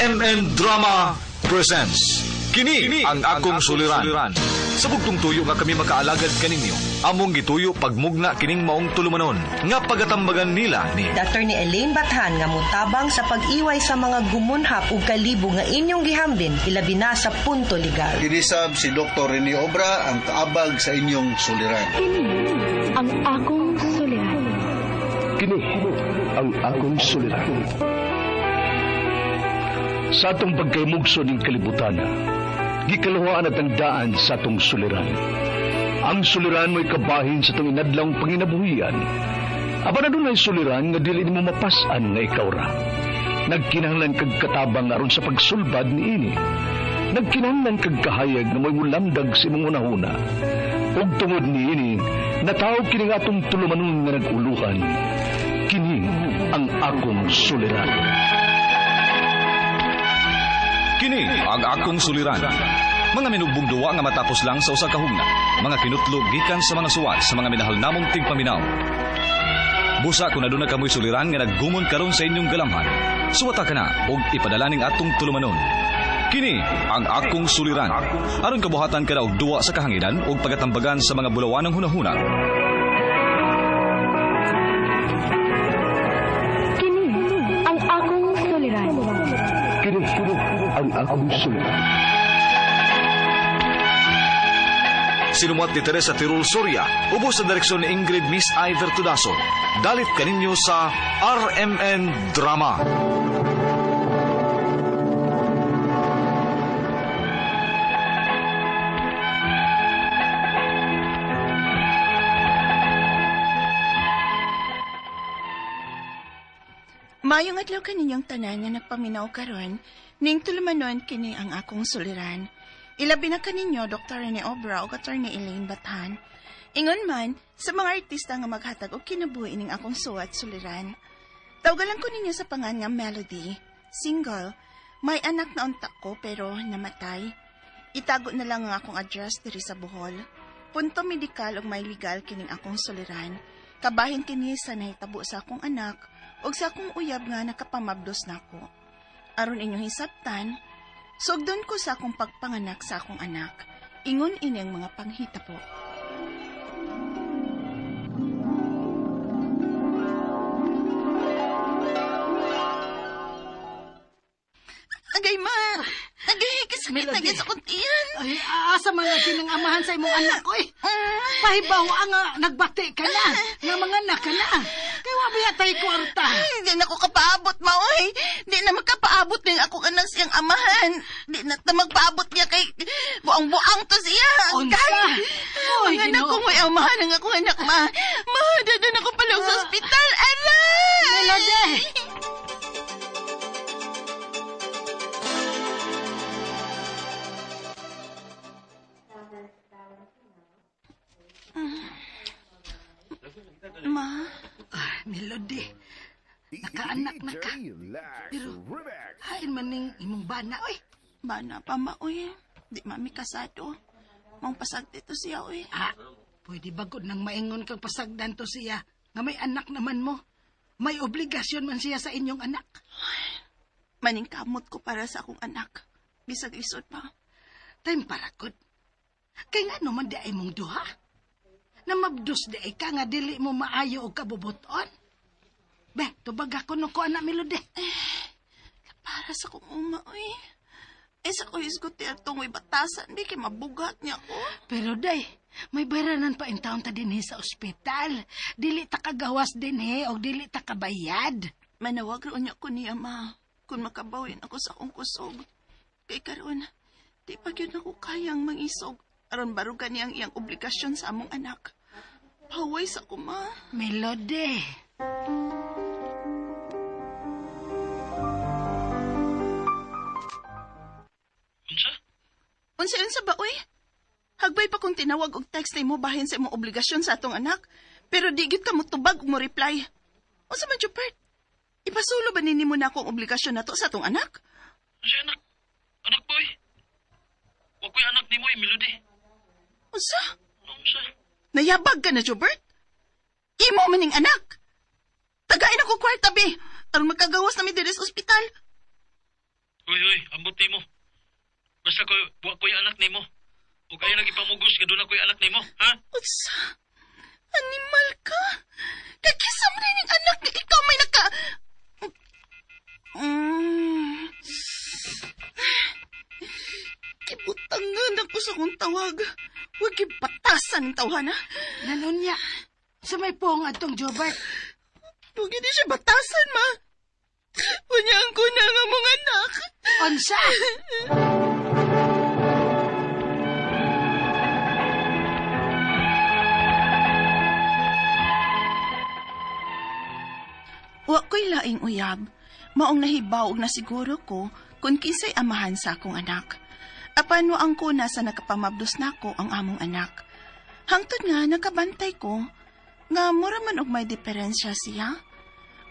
RMN Drama presents Kini ang akong suliran. Sa bugtong tuyo nga kami makaalagad kaninyo, among gituyo pagmugna kining maong tulumanon nga pagatambagan nila ni Attorney Elaine Bathan nga mutabang sa pag-iway sa mga gumunhap ug kalibo nga inyong gihambin ilabi na sa punto legal. Kinisab si Dr. Rene Obra ang kaabag sa inyong suliran. Kini ang akong suliran. Kini ang akong suliran. Sa atong pagkaymugso ning kalibutan, gikaluhaan at ang daan sa atong suliran. Ang suliran mo'y kabahin sa atong inadlawng panginabuhian. Apan adunay suliran nga dili nimo mapas-an nga ikaw ra. Nagkinahanglan kag katabang aron sa pagsulbad niini. Nagkinahanglan kag kahayag nga mo'y mulamdag sa imong hunahuna. Ug tungod niini, natawag kini nga atong tulumanon nga nag-uluhan. Kini ang akong suliran. Kini ang akong suliran. Mga minugbong duwa nga matapos lang sa usa ka hugna. Mga kinutlo gikan sa mga suwat sa mga minahal namong tigpaminaw. Busa kung aduna kamoy suliran nga naggumon karon sa inyong galamhan. Suwata ka na og ipadala ning atong tulumanon. Kini ang akong suliran. Aron kabuhatan ka na og duwa sa kahanginan ug pagatambagan sa mga bulawanong hunahuna. Kini ang akong suliran. Kini ang akong suliran. Sinumuat ni Teresa Tirul Soria, ubos sa direksyon ni Ingrid Miss Iver Tudaso. Dalit kaninyo sa RMN Drama. Mayong adlaw kaninyong tanan nga nagpaminaw karon, ning tulumanon kini ang akong suliran. Ilabi na kaninyo Dr. Rene Obra ug Attorney Elaine Bathan. Ingon man sa mga artista nga maghatag og kinabuhi ning akong suwat suliran. Tawgalan ko ninyo sa pangan nga Melody. Single, may anak na unta ko pero namatay. Itago na lang ang akong address diri sa Bohol. Punto medikal ug may legal kining akong suliran. Kabahin kini sa nahitabo sa akong anak ug sa akong uyab nga nakapamabdos nako. Aron inyong hisabtan, sugdon ko sa akong pagpanganak sa akong anak. Ingon ini ang mga panghitabo. Agay ma! Agay, kasakit na gyud sa akong tiyan. Ay, asa man lagi ng amahan sa imong anak ko eh. Pahibaw ang nagbati ka na, nga mga anak ka na. Kaya wa ba yatay kwarta? Ay, di na ko kapaabot, maoy. Di na magkapaabot ning akong anak siyang amahan. Di na ta magpaabot niya kay buang-buang to siya. Unsa? Kay, Oy, mga anak Ginoo. ko may amahan ang akong anak, ma. Ma, dadan ako pala sa ospital. Aray! Melody! Ma, Ah, Melody, nakaanak na ka. Pero, hain man ning imong bana, oy. bana pa, ma, oy. Di mami kasado. Maong pasagdi to siya, oy. Ah, pwede ba gud nang maingon kang pasagdan to siya nga may anak naman mo? May obligasyon man siya sa inyong anak. Maningkamot ko para sa akong anak. Bisag isod pa. Time para gud. Kay nga naman di ay mong duha. Namabdos di ay ka nga dili mo maayo og kabubuton. Be, tubag ako no ko anak Melody. Para sa akong uma, oy. Eh, sa ko isgot atong may batasan, di kay mabugat niya ko. Pero day, may bayranan pa in taon ta dinhi sa ospital. Dili ta kagawas dinhi og dili ta kabayad. Manawag roon niya ko niya, ma. Kung makabawin ako sa akong kusog. Kay karon, di pa gyud ako kayang mangisog. Aron barugan niya ang iyang obligasyon sa among anak. Paway sa ko, ma. Melody. Unsa-unsa ba, uy? Hagbay pa kung tinawag og text nimo bahin sa imong obligasyon sa atong anak, pero di gyud ka motubag ug mo reply. Unsa man, Jupert? Ipasulo ba nini mo na akong obligasyon nato sa atong anak? Unsa anak? Anak boy? Wa ko'y anak nimo, eh, Melody. Unsa? Unsa? Nayabag ka na, Jubert? Imo maning anak. Tagain ako kwarta, be. Aron magkagawas na mi diri sa ospital. Uy, uy, ambot nimo. Basta ko, wa ko'y anak nimo. O kaya nagipamugos nga doon ako'y anak nimo, ha? Unsa? Animal ka? Kakisa mo rin ang anak nga ikaw may naka... Kibutangan ako sa kong tawag. Huwag ipatasan ang tawhan, ha? Nanunya, sa may pong atong Jobert. Huwag hindi siya batasan, ma. Unyang ko na nga mga anak. Unsa? Wa ko'y laing uyab. Maong nahibaw og nasiguro ko kung kinsay amahan sa akong anak. Apan wa ang kuna sa nakapamabdos nako ang among anak. Hangtod nga nakabantay ko nga mura man og may diferensya siya.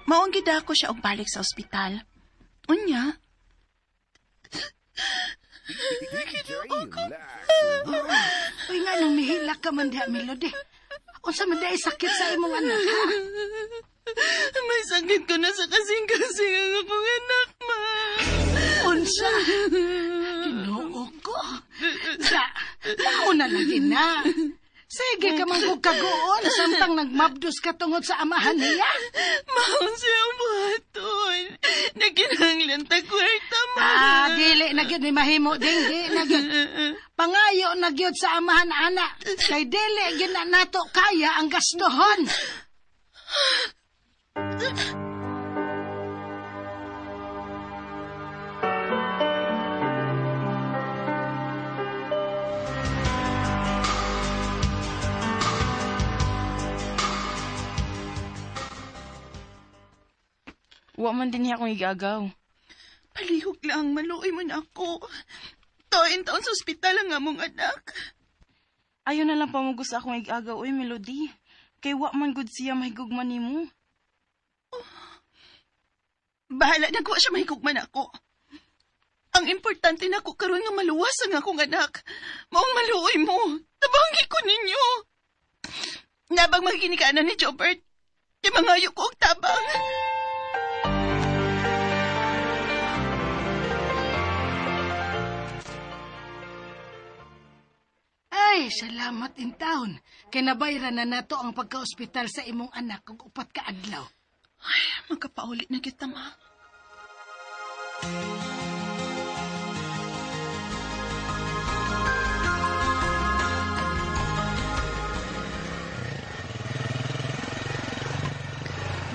Maong gidako siya og balik sa ospital. Unya, Uy nga nang mihilak ka man diha, Melody. Unsa man diha sakit sa imong anak, ha? May sakit ko na sa kasing-kasing ang akong anak, ma. Unsa? Ginoo ko. Sa, mauna lagi na. Sige ka man kog kaguol samtang nagmabdos ka tungod sa amahan niya. Maon siyang buhaton. Naginanglan ta kwarta, ma. Ah, dili na gyud ni mahimo ding di na gyud. Pangayo na gyud sa amahan ana. Kay dili gyud na nato kaya ang gastuhon. Wa man din niya akong igagaw. Palihog lang, maluoy mo na ako. Taon taon sa ospital ang among anak. Ayaw na lang pamugos akong igagaw, oy, Melody. Kay wa man gud siya mahigugma nimo. Oh. Bahala na ko siya mahigugma nako. Ang importante nako karon nga maluwas ang akong anak. Maong maluoy mo. Tabangi ko ninyo. Nabang makikinikaanan ni Jobert, di mangayo ko og tabang. Ay, salamat in town. Kay nabayran na nato ang pagka-ospital sa imong anak ug 4 ka adlaw. Ay, magkapaulit na kita, ma.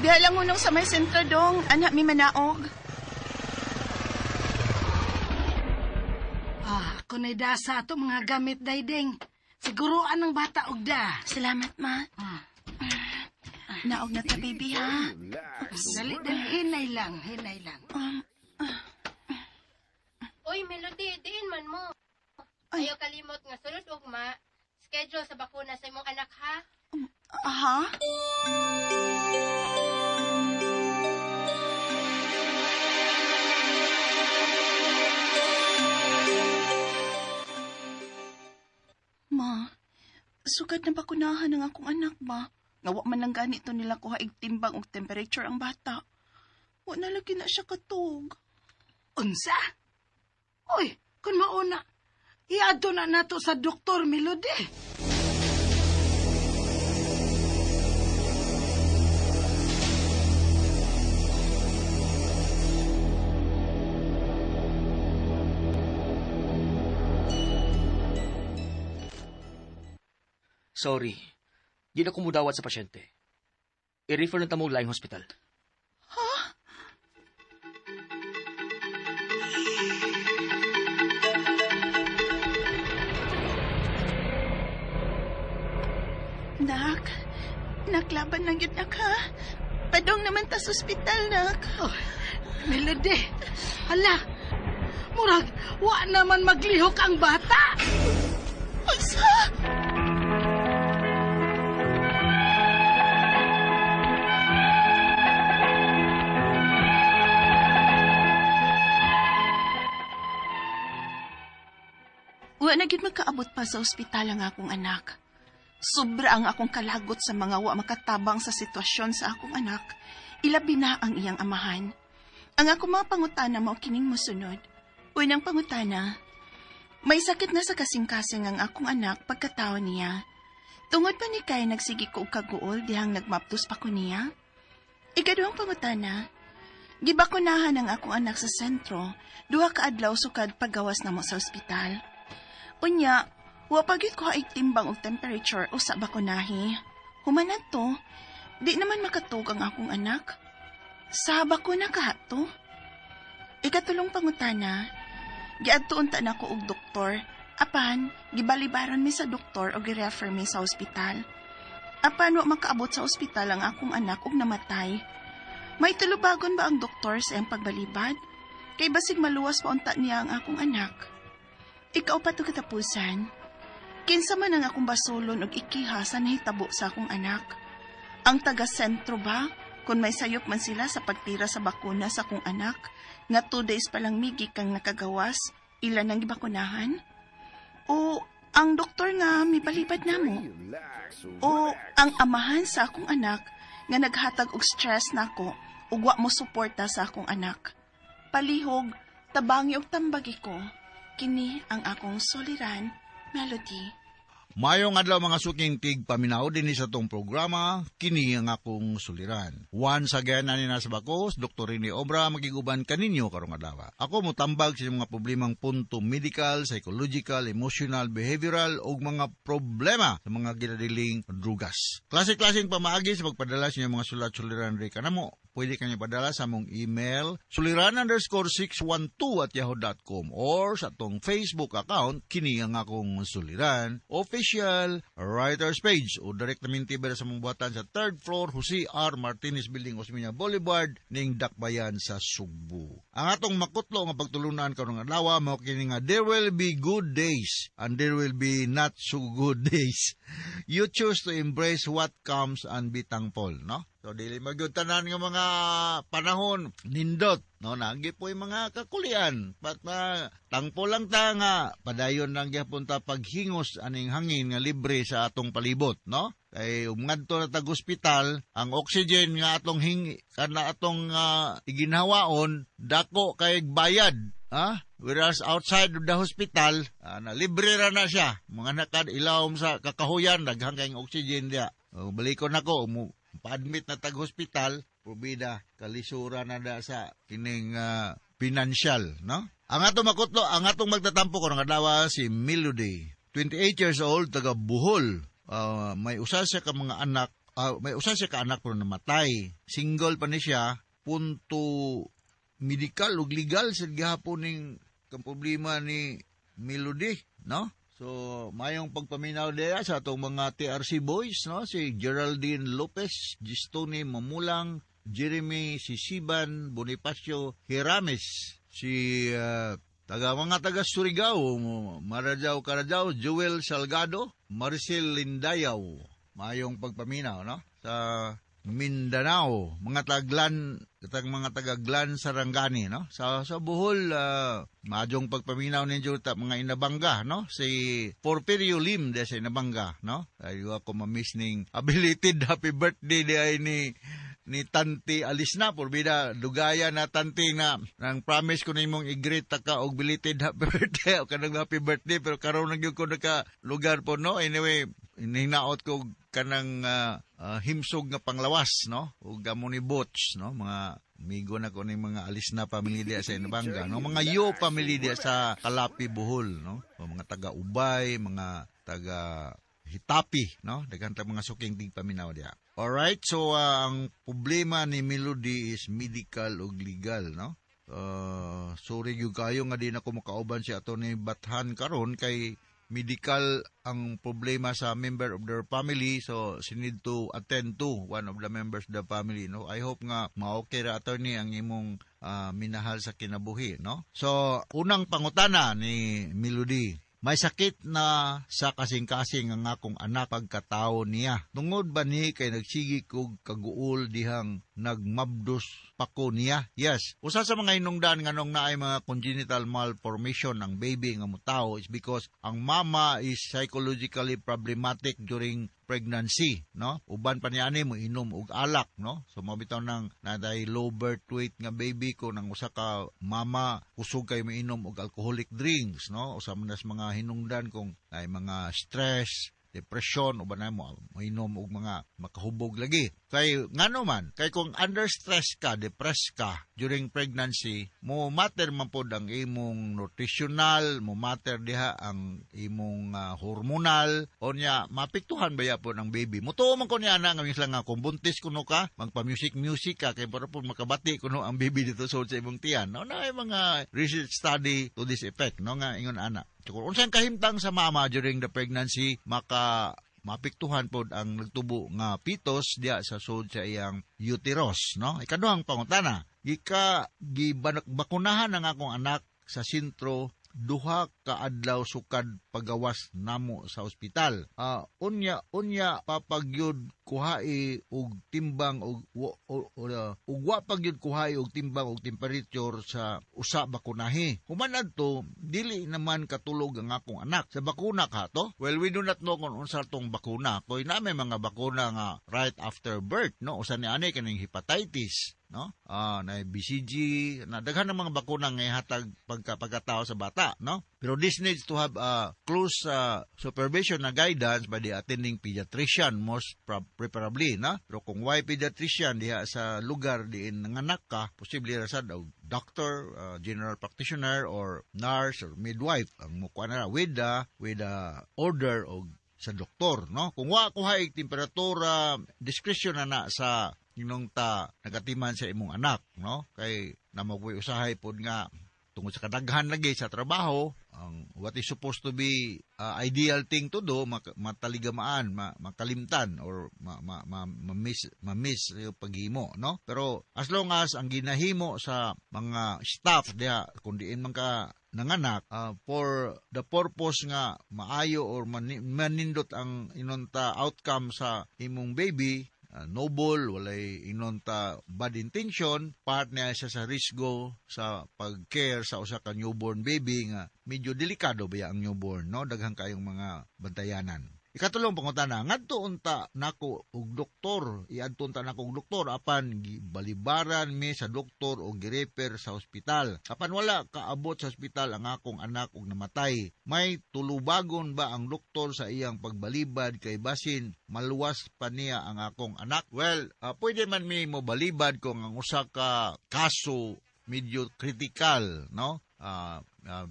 Diha lang unong sa may sentro dong, anak mi manaog. Ah, ako na'y dasa ato mga gamit daydeng. Siguroan ang bata og da. Salamat, ma. Ah. Naog na ta, baby, ha? Dali, dali. Hinay lang, hinay lang. Uy, Melody, diin man mo. Ay. Ayaw kalimot nga sulod ugma. Schedule sa bakuna sa imong anak, ha? Aha? Ma, sugad na bakunahan ang akong anak ba? Nga wa man lang ganito nila kuha ig timbang og temperature ang bata. Wa na lagi na siya katog. Unsa? Uy, kun mauna, iadto na nato sa doktor, Melody. Sorry. Di na kumudawat sa pasyente. I-refer na tamo laing hospital. Ha? Nak, naklaban lang yun, nak, ha? Padong naman ta sa ospital, nak. Oh, Melody, hala, murag, wa naman maglihok ang bata. Unsa? Wa na gyud magkaabot pa sa ospital ang akong anak. Sobra ang akong kalagot sa mga wa makatabang sa sitwasyon sa akong anak. Ilabi na ang iyang amahan. Ang akong mga pangutana mao kining mosunod. Unang pangutana, may sakit na sa kasing-kasing ang akong anak pagkatao niya. Tungod pa ni kay nagsige ko og kaguol dihang nagmapdos pa ko niya? Ikaduhang pangutana, gibakunahan ang akong anak sa sentro, 2 ka adlaw sukad paggawas namo sa ospital. Unya, wa pa gyud ko haig timbang og temperature usa bakunahi. Human adto, di naman makatug ang akong anak. Sa bakuna kaha to? Ikatulong pangutana, giadto unta nako og doktor, apan gibalibaran mi sa doktor og gi-refer mi sa ospital. Apan wa makaabot sa ospital ang akong anak og namatay. May tulubagon ba ang doktor sa iyang pagbalibad? Kay basig maluwas pa unta niya ang akong anak. Ikaupat ug katapusan, kinsa man ang akong basolon og ikiha sa nahitabo sa akong anak? Ang taga-sentro ba? Kung may sayop man sila sa pagtira sa bakuna sa akong anak, nga 2 days pa lang migi kang nakagawas, ilan ang gibakunahan? O ang doktor nga mibalibad namo? O ang amahan sa akong anak nga naghatag og stress nako ug wa mo suporta sa akong anak? Palihog, tabangi og tambagi ko. Kini ang akong suliran, Melody. Mayong adlaw mga suking tig paminaw dinhi sa tong programa, kini ang akong suliran. Once again, ani na sa bakos, Dr. Rene Obra, magiguban kaninyo karong adlaw. Ako motambag sa mga problemang punto medical, psychological, emotional, behavioral ug mga problema sa mga ginadiling drugas. Klase-klaseng pamaagi sa pagpadala sa inyong mga sulat suliran ri kanamo. Pwede kanyo padala sa among email suliran_612@yahoo.com or sa atong Facebook account kini ang akong suliran official writers page o direct namin tibera sa mong buhatan sa 3rd floor Jose R. Martinez Building, Osmeña Boulevard ning Dakbayan sa Sugbo. Ang atong makutlo nga pagtulunan karong adlaw mao kini nga there will be good days and there will be not so good days. You choose to embrace what comes and be thankful, no? So dili magyud tanan nga mga panahon nindot, no, naagi po yung mga kakulian. Pat ma tangpo lang ta nga padayon lang gyapon ta paghingos aning hangin nga libre sa atong palibot, no? Kay ngadto na tag ospital, ang oxygen nga atong hing kana atong iginhawaon dako kay bayad. Ha? Whereas outside of the hospital, na libre ra na siya. Mga nakad ilawom sa kakahuyan, daghan kayong oxygen diya. O, balikon nako, pa-admit na tag hospital, probida kalisura na da sa kining financial, no? Ang atong makutlo, ang atong magtatampo karong adlaw si Melody, 28 years old, taga Bohol. May usa siya ka mga anak, may usa siya ka anak pero namatay. Single pa ni siya, punto medical ug legal sa gihapon ning kang problema ni Melody, no? So, mayong pagpaminaw diya sa atong mga TRC boys, no? Si Geraldine Lopez, Gistone Mamulang, Jeremy Sisiban, Bonifacio Hirames, si taga mga taga Surigao, Marajaw Karajaw, Joel Salgado, Marcel Lindayaw. Mayong pagpaminaw, no? Sa Mindanao, mga taglan, katang mga tagaglan Sarangani, no? Sa Bohol, madyong pagpaminaw ninyo ta mga Inabanga, no? Si Porfirio Lim de sa Inabanga, no? Ayo ako ma-miss ning belated happy birthday di ay ni Tanti Alisna, porbida dugaya na Tanti na nang promise ko nimong i-greet ta ka og belated happy birthday o kanang happy birthday, pero karon na gyud ko naka lugar po, no? Anyway, hinaot ko kanang himsog nga panglawas, no? Ug gamo ni Butch, no? Mga amigo na ko ning mga Alisna family diya sa Inabanga, no? Mga Yo family diya sa Kalapi, Bohol, no? O mga taga Ubay, mga taga Hitapi, no? Daghan ta mga suking tigpaminaw diya. Alright, so ang problema ni Melody is medical ug legal, no? Sorry gyud kayo nga di na ko makauban si Atty. Bathan karon kay medical ang problema sa member of their family, so she need to attend to one of the members of the family, no? I hope nga ma-okay ra, attorney, ang imong minahal sa kinabuhi, no? So unang pangutana ni Melody, may sakit na sa kasing-kasing ang akong anak pagkatao niya. Tungod ba ni kay nagsigi kog kaguol dihang nagmabdos pa ko niya? Yes. Usa sa mga hinungdan nganong naay mga congenital malformation ang baby nga mutawo is because ang mama is psychologically problematic during pregnancy, no? Uban pa niya ani mo inom og alak, no? So mao bitaw nang naday low birth weight nga baby ko nang usa ka mama kusog kay moinom og alcoholic drinks, no? Usa man nas mga hinungdan kung naay mga stress, depression, uban na mo moinom og mga makahubog lagi. Kay ngano man, kay kung under stress ka, depressed ka during pregnancy, mo matter man pod ang imong nutritional, mo matter diha ang imong hormonal, o nya mapiktuhan ba po ng baby. Mutuo man ko niya na nga minsan nga kung buntis kuno ka, magpa-music music ka kay para po makabati kuno ang baby dito sa imong tiyan. No, na mga research study to this effect, no, nga ingon ana. So, kung unsang kahimtang sa mama during the pregnancy, maka mapiktuhan pod ang nagtubo nga fetus diya sa sud sa iyang uterus, no? Ikaduhang pangutana, gika gibakunahan ang akong anak sa sentro 2 ka adlaw sukad pagawas namo sa ospital. Unya unya papagyud kuhai og timbang og ug wa pagyud kuhai og timbang og temperature sa usa bakunahi. Human adto dili naman katulog ang akong anak. Sa bakuna ka to? Well, we do not know kung unsa tong bakuna. Koy na may mga bakuna nga right after birth, no? Usa ni ani kaning hepatitis, no? Na BCG, na daghan ng mga bakuna nga ihatag pagka pagkatao sa bata, no? Pero this needs to have a close supervision na guidance by the attending pediatrician most preferably, no? Pero kung why pediatrician diha sa lugar diin nanganak ka, posible ra sad og doctor, general practitioner or nurse or midwife ang mukuha na with the order og sa doktor, no? Kung wa kuhay temperatura, discretion na na sa inong ta nagatiman sa imong anak, no? Kay namabuhi usahay pod nga tungod sa kadaghan lagi sa trabaho, ang what is supposed to be ideal thing to do, mataligamaan, makalimtan or ma-miss yung paghimo, no? Pero as long as ang ginahimo sa mga staff diha kung diin man ka nanganak for the purpose nga maayo or manindot ang inonta outcome sa imong baby, noble, walay inonta bad intention, part niya siya sa risgo sa pag-care sa usa ka newborn baby nga medyo delikado ba ang newborn, no? Daghan kayong mga bantayanan. Ikatulong pangutana, ngadto unta nako og doktor, iadto unta nako og doktor apan balibaran mi sa doktor og girefer sa ospital. Apan wala kaabot sa ospital ang akong anak og namatay. May tulubagon ba ang doktor sa iyang pagbalibad kay basin maluwas pa niya ang akong anak? Well, pwede man mi mo balibad kung ang usa ka kaso medyo critical, no?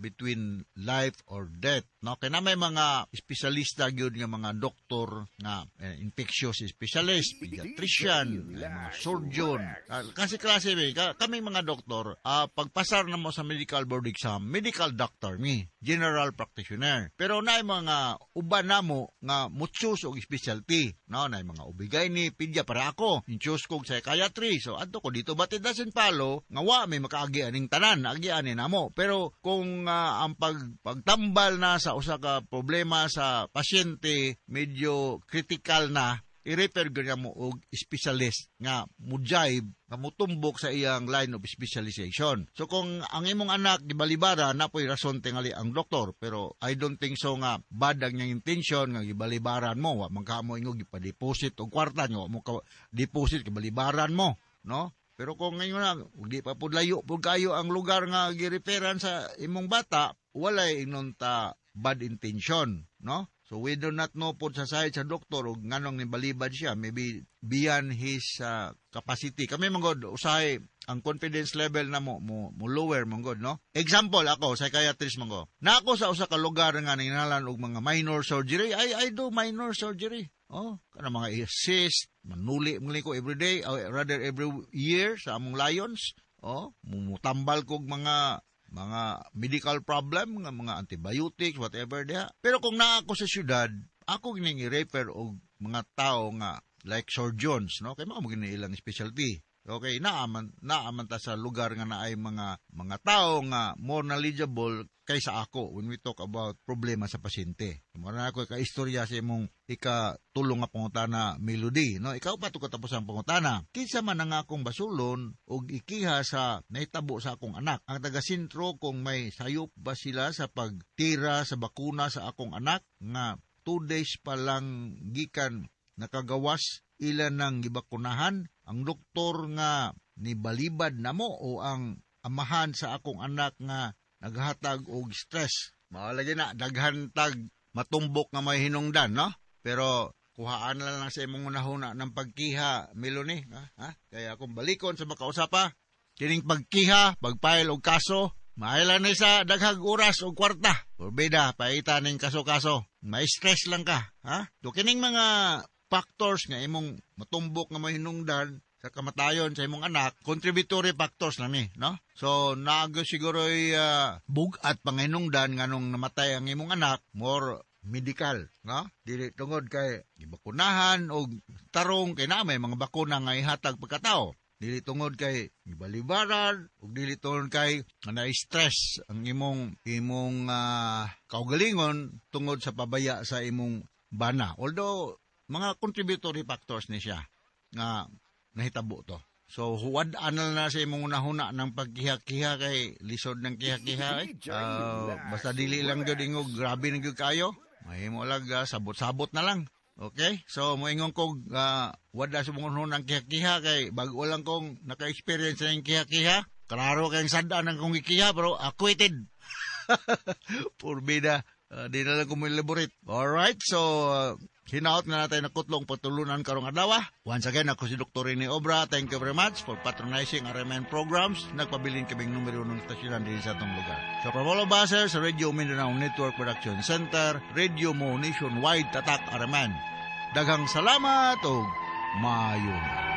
Between life or death, no? Kay na may mga espesyalista gyud nga mga doktor nga infectious specialist, pediatrician, mga surgeon. Kasi klase mi, kami mga doktor, pagpasar na mo sa medical board exam, medical doctor mi, general practitioner. Pero naay mga uban namo nga mo choose og specialty, no? Naay mga OB-GYN, pedia para ako, choose kog psychiatry. So adto ko dito, but it doesn't follow nga wa may makaagi aning tanan, agi ani namo. Pero kung ang pagtambal na sa usa ka problema sa pasyente medyo critical na, i-refer gyud mo og specialist nga mo-jive, nga mutumbok sa iyang line of specialization. So kung ang imong anak gibalibara, napoy rason tingali ang doktor, pero I don't think so nga bad ang iyang intention nga gibalibaran mo. Wa man ka mo ingog gipa-deposit og kwarta nyo, mo ka deposit gibalibaran mo, no? Pero kung ngayon na, di pa pud layo pud kayo ang lugar nga gireferan sa imong bata, walay ingnon ta bad intention, no? So we do not know pod sa side sa doktor og nganong nibalibad siya, maybe beyond his capacity. Kami man god usahay ang confidence level na mo lower man god, no? Example ako, psychiatrist man ko. Na ako sa usa ka lugar nga nanginalan og mga minor surgery, I do minor surgery. Oh, kana mga cyst, manuli man ko every day, or rather every year sa among lions. Oh, mutambal kog mga medical problem nga mga antibiotics, whatever diha. Pero kung naa ako sa syudad, ako gining i-refer og mga tao nga like surgeons, no? Kay mao mo gini ilang specialty. Okay, naaman ta sa lugar nga naay mga tao nga more knowledgeable kaysa ako when we talk about problema sa pasyente. Mao na ako ka-istorya sa imong ikatulong nga pangutana, Melody, no? Ikaw pa to katapos ang pangutana. Kinsa man ang akong basulon og ikiha sa nahitabo sa akong anak? Ang taga-sentro kung may sayop ba sila sa pagtira sa bakuna sa akong anak nga 2 days pa lang gikan nakagawas ila nang gibakunahan, ang doktor nga nibalibad namo o ang amahan sa akong anak nga naghatag og stress? Mao na daghan tag matumbok nga may hinungdan, no? Pero kuhaan na lang sa imong hunahuna ng pagkiha, Melanie, ha? Ha? Kaya kung balikon sa makausapa, kining pagkiha, pagpile og kaso, maila ni sa daghag oras og kwarta. Porbida, paita ning kaso-kaso. May stress lang ka, ha? So kining mga factors nga imong matumbok nga mahinungdan sa kamatayon sa imong anak, contributory factors lang ni, no? So, naago siguro bugat panginungdan nganong namatay ang imong anak, more medical, no? Dili tungod kay gibakunahan og tarong kay na may mga bakuna nga ihatag pagkatao. Dili tungod kay gibalibaran ug dili tungod kay na-stress ang imong kaugalingon tungod sa pabaya sa imong bana. Although mga contributory factors ni siya nga nahitabo to. So huwad anal na sa imong unahuna ng pagkiha-kiha kay lisod ng kiha-kiha eh. Basta dili lang gyud ingog grabe na gyud kayo. Mahimo lang sabot-sabot na lang. Okay? So moingon ko wala sa mong unahuna ng kiha-kiha kay bag-o lang kong naka-experience ng kiha-kiha. Klaro kayong sadaan ng kong gikiha pero acquitted. Purbida. Di na lang ko mo-elaborate. Alright, so hinaot na natin na kutlong patulunan karong adlaw. Once again, ako si Dr. Rene Obra. Thank you very much for patronizing RMN programs. Nagpabilin kaming numero ng istasyonan din sa atong lugar. So from all of us here sa Radio Mindanao Network Production Center, Radio Mo Nationwide, Tatak RMN. Daghang salamat o maayong